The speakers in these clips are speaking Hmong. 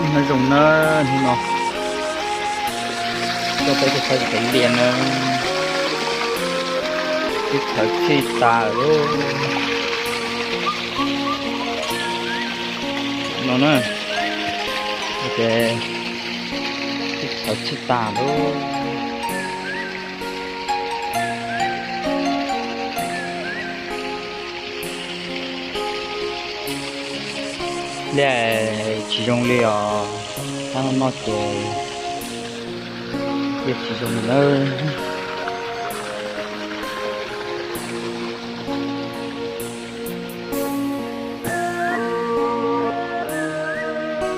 Nyob zoo na, hnub no coj peb tuaj saib cov liaj na, twb txhawv txhij tas lawm no na, ces twb txhawv txhij tas lawm. Liaj tsis zoo li os, tab no ces liaj tsis zoo li nawb.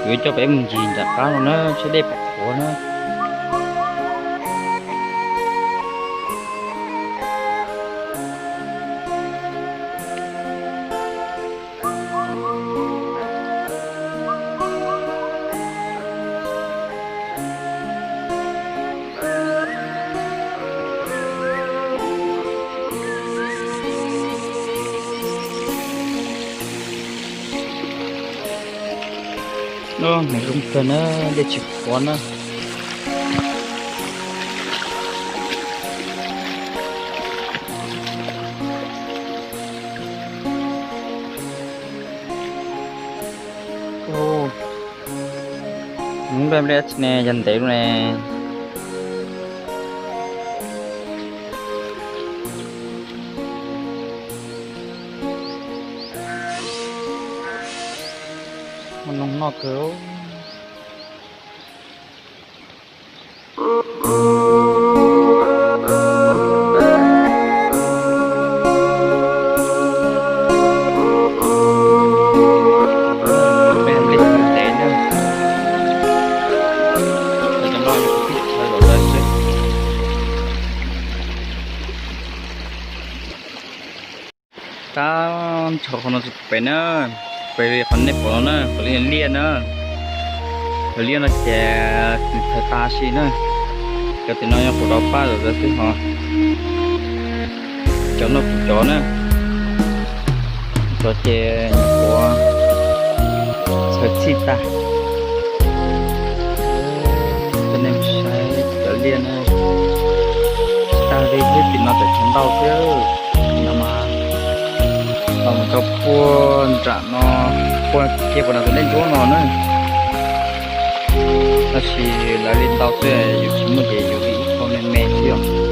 Kuv yuav coj peb mus ncig nram qab no na, saib dej puas qhuav na. Hmoov zoo kawg na, dej tsis qhuav na. Npaj nplej tsi ne, yog ntev lawm ne. Muaj noog noj kawg. Tab ntsho qhov no tsis pem na, pem li qhov nej pom no na, pem li liaj na. Cov liaj no ces nws txhawv tas si na. Cov tim no yog kuv rov pab zom zaws xwb hos. Cov no kuv cov na, cov ces nyuam qhuav txhawv txhij tag. Cov nej saib cov liaj na, tsis tag li, tim no tseem tshuav ntau thiab. Tim no mas los mus rau puag nram no, puag kiag puag nram tus dej ntsuab no na. Tab sis lawv li ntau xwb, yus tsis muaj ces yus li ib qho me me xwb os.